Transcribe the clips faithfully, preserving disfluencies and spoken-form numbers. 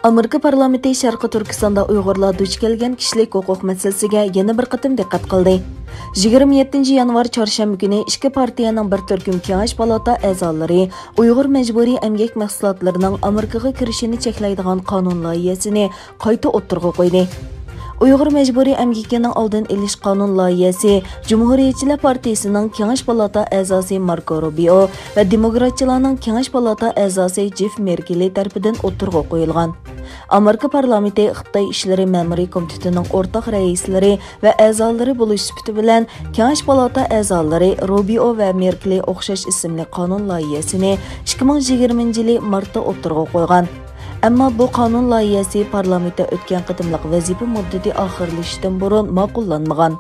ئامېرىكا پارلامېنتى شەرقىي تۈركىستاندا ئۇيغۇرلار دۇچ كەلگەن كىشىلىك ھوقۇق مەسىلىسىگە يەنە بىر قېتىم دىققەت قىلدى. يىگىرمە يەتتىنچى يانۋار چارشەنبە كۈنى ئىككى پارتىيەنىڭ بىر تۈركۈم كېڭەش پالاتا ئەزالىرى ئۇيغۇر مەجبۇرىي ئەمگەك مەھسۇلاتلىرىنىڭ ئامېرىكىغا كىرىشىنى چەكلەيدىغان قانۇن لايىھەسىنى قايتا ئوتتۇرىغا قويدى. ئۇيغۇر مەجبۇرىي ئەمگىكىنىڭ ئالدىنى ئېلىش قانۇن لايىھەسى جۇمھۇرىيەتچىلەر پارتىيىسىنىڭ كېڭەش پالاتا ئەزاسى ماركو روبىئو ۋە دېموكراتچىلارنىڭ كېڭەش پالاتا ئەزاسى جېف مېركېلى تەرىپىدىن ئوتتۇرىغا قويۇلغان. ئامېرىكا پارلامېنتى خىتاي ئىشلىرى مەمۇرىي كومىتېتىنىڭ ئورتاق رەئىسلىرى ۋە ئەزالىرى بولۇش سۈپىتى بىلەن، كېڭەش پالاتا ئەزالىرى روبىئو ۋە مېركېلى ئوخشاش ئىسىملىك قانۇن لايىھەسىنى ئىككى مىڭ يىگىرمىنچى يىلى مارتتا ئوتتۇرىغا قويغان. ئەمما بۇ قانۇن لايىھەسى پارلامېنتتا ئۆتكەن قېتىملىق ۋەزىپە مۇددىتى ئاخىرلىشىشتىن بۇرۇن ماقۇللانمىغان.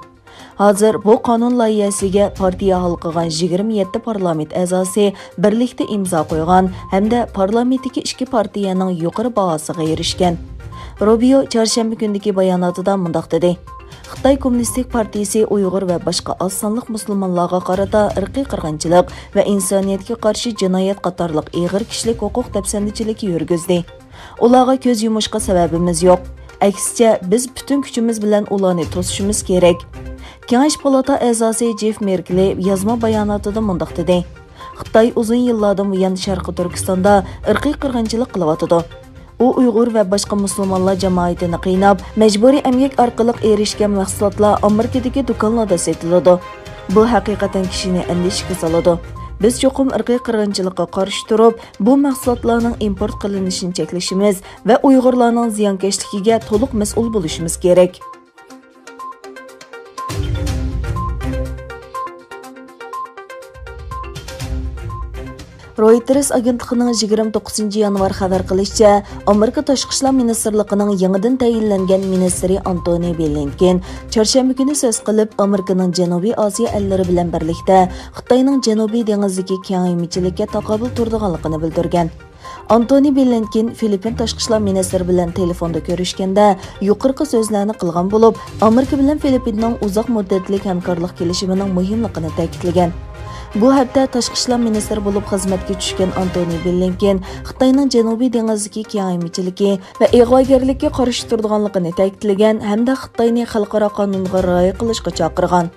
ھازىر بۇ قانۇن لايىھەسىگە پارتىيە ھالقىغان يىگىرمە يەتتە پارلامېنت ئەزاسى بىرلىكتە ئىمزا قويغان ھەمدە پارلامېنتتىكى ئىككى پارتىيەنىڭ يۇقىرى باھاسىغا ئېرىشكەن. روبىيو چارشەنبە كۈنىدىكى باياناتىدا مۇنداق دېدى: خىتاي كوممۇنىستىك پارتىيىسى ئۇيغۇر ۋە باشقا ئاز سانلىق مۇسۇلمانلارغا قارىتا ئىرقىي قىرغىنچىلىق ۋە ئىنسانىيەتكە قارشى جىنايەت قاتارلىق ئېغىر كىشىلىك ھوقۇق دەپسەندىچىلىكى يۈرگۈزدى. ئۇلارغا كۆز يۇمۇشقا سەۋەبىمىز يوق. ئەكسىچە، بىز پۈتۈن كۈچىمىز بىلەن ئۇلارنى توسۇشىمىز كېرەك. كېڭەش پالاتا ئەزاسى جېف مېركلى يازما باياناتىدا مۇنداق دېدى: خىتاي ئۇزۇن يىللاردىن بۇيان شەرقىي تۈركىستاندا ئىرقىي قىرغىنچىلىق قىلىۋاتىدۇ. ئۇ ئۇيغۇر ۋە باشقا مۇسۇلمانلار جامائىتىنى قىيناپ، مەجبۇرىي ئەمگەك ئارقىلىق ئېرىشكەن مەھسۇلاتلار ئامېرىكىدىكى دۇكانلاردا سېتىلىدۇ. بۇ ھەقىقەتەن كىشىنى ئەندىشىگە سالىدۇ. بىز چوقۇم ئىرقىي قىرغىنچىلىققا قارشى تۇرۇپ، بۇ مەھسۇلاتلارنىڭ ئىمپورت قىلىنىشىنى چەكلىشىمىز ۋە ئۇيغۇرلارنىڭ زىيانكەشلىكىگە تولۇق مەسئۇل بولۇشىمىز كېرەك. رويتېرس ئاگېنتلىقىنىڭ يىگىرمە توققۇزىنچى يانۋار خەۋەر قىلىشىچە، ئامېرىكا تاشقى ئىشلار مىنىستىرلىقىنىڭ يېڭىدىن تەيىنلەنگەن مىنىستىرى ئانتونى بلىنكېن چارشەنبە كۈنى سۆز قىلىپ، ئامېرىكىنىڭ جەنۇبىي ئاسىيا ئەللىرى بىلەن بىرلىكتە خىتاينىڭ جەنۇبىي دېڭىزىدىكى كېڭەيمىچىلىككە تاقابىل تۇرىدىغانلىقىنى بىلدۈرگەن. ئانتونى بلىنكېن فىلىپپىن تاشقى ئىشلار مىنىستىرى بىلەن تېلېفوندا كۆرۈشكەندە يۇقىرىقى سۆزلەرنى قىلغان بولۇپ، ئامېرىكا بىلەن فىلىپپىننىڭ ئۇزاق مۇددەتلىك ھەمكارلىق كېلىشىمىنىڭ مۇھىملىقىنى تەكىتلىگەن. بۇ ھەپتە تاشقى ئىشلار مىنىستىرى بولۇپ خىزمەتكە چۈشكەن ئانتونى بلىنكېن خىتاينىڭ جەنۇبىي دېڭىزدىكى كېڭەيمىچىلىكى ۋە ئىغۋاگەرلىككە قارشى تۇرىدىغانلىقىنى تەكىتلىگەن ھەمدە خىتاينى خەلقئارا قانۇنغا رىئايە قىلىشقا چاقىرغان.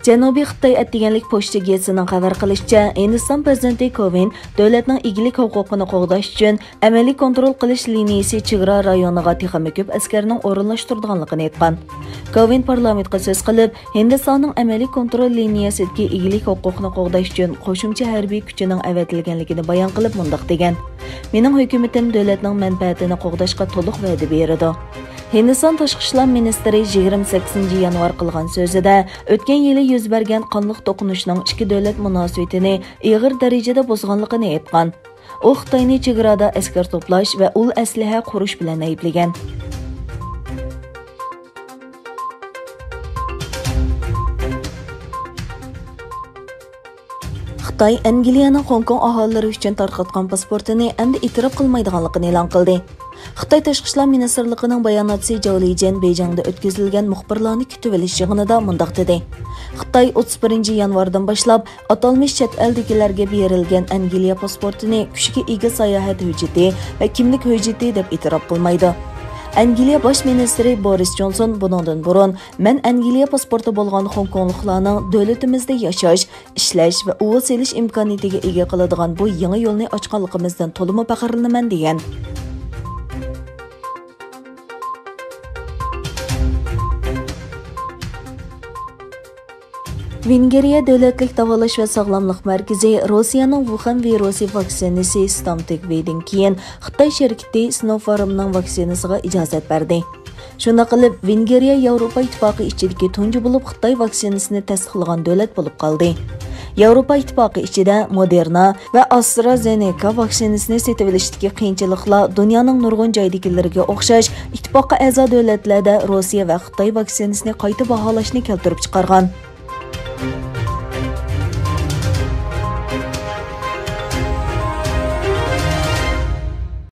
جەنۇبىي خىتاي ئەتىگەنلىك پوچتا گېزىتىنىڭ خەۋەر قىلىشىچە، ھىندىستان پىرېزىدېنتى كوۋىند دۆلەتنىڭ ئىگىلىك ھوقۇقىنى قوغداش ئۈچۈن ئەمەلىي كونترول قىلىش لىنىيىسى چېگرا رايونىغا تېخىمۇ كۆپ ئەسكەرنىڭ ئورۇنلاشتۇرىدىغانلىقىنى ئېيتقان. كوۋىند پارلامېنتقا سۆز قىلىپ، ھىندىستاننىڭ ئەمەلىي كونترول لىنىيەسىدىكى ئىگىلىك ھوقۇقنى قوغداش ئۈچۈن قوشۇمچە ھەربىي كۈچىنىڭ ئەۋەتىلگەنلىكىنى بايان قىلىپ مۇنداق دېگەن: مېنىڭ ھۆكۈمىتىم دۆلەتنىڭ مەنپەئەتىنى قوغداشقا تولۇق ۋەدە بېرىدۇ. ھىندىستان تاشقى ئىشلار مىنىستىرى يىگىرمە سەككىزىنچى يانۋار قىلغان سۆزىدە ئۆتكەن يىلى يۈز بەرگەن قانلىق توقۇنۇشنىڭ ئىككى دۆلەت مۇناسىۋىتىنى ئېغىر دەرىجىدە بۇزغانلىقىنى ئېيتقان. ئۇ خىتاينى چېگرادا ئەسكەر توپلاش ۋە ئۇل ئەسلىھە قۇرۇش بىلەن ئەيىبلىگەن. خىتاي ئەنگلىيەنىڭ خوڭكوڭ ئاھالىلىرى ئۈچۈن تارقاتقان پاسپورتىنى ئەمدى ئېتىراپ قىلمايدىغانلىقىنى ئېلان قىلدى. خىتاي تاشقى ئىشلار مىنىستىرلىقىنىڭ باياناتچىسى جاۋ لىجيەن بېيجىڭدا ئۆتكۈزۈلگەن مۇخبىرلارنى كۈتۈۋېلىش يىغىنىدا مۇنداق دېدى: خىتاي ئوتتۇز بىرىنچى يانۋاردىن باشلاپ ئاتالمىش چەت ئەلدىكىلەرگە بېرىلگەن ئەنگلىيە پاسپورتىنى كۈچكە ئىگە ساياھەت ھۆججىتى ۋە كىملىك ھۆججىتى دەپ ئېتىراپ قىلمايدۇ. ئەنگلىيە باش مىنىستىرى بورىس جونسون بۇنىڭدىن بۇرۇن، مەن ئەنگلىيە پاسپورتى بولغان خوڭكوڭلۇقلارنىڭ دۆلىتىمىزدە ياشاش، ئىشلەش ۋە ئۇۋا سېلىش ئىمكانىيىتىگە ئىگە قىلىدىغان بۇ يېڭى يولنى ئاچقانلىقىمىزدىن تولىمۇ پەخىرلىنىمەن، دېگەن. ۋېنگرىيە دۆلەتلىك داۋالاش ۋە ساغلاملىق مەركىزى روسىيەنىڭ ۋۇخەن ۋىرۇسى ۋاكسىنىسى ستامتېك ۋىدىن كېيىن خىتاي شىركىتى سىنوفارمنىڭ ۋاكسىنىسىغا ئىجازەت بەردى. شۇنداق قىلىپ، ۋېنگرىيە ياۋروپا ئىتتىپاقى ئىچىدىكى تۇنجى بولۇپ خىتاي ۋاكسىنىسىنى تەستىقلىغان دۆلەت بولۇپ قالدى. ياۋروپا ئىتتىپاقى ئىچىدە مودېرنا ۋە ئاسترازېنېكا ۋاكسىنىسىنى سېتىۋېلىشتىكى قىيىنچىلىقلار دۇنيانىڭ نۇرغۇن جايدىكىلىرىگە ئوخشاش ئىتتىپاققا ئەزا دۆلەتلەردە روسىيە ۋە خىتاي ۋاكسىنىسىنى قايتا باھالاشنى كەلتۈرۈپ چىقارغان.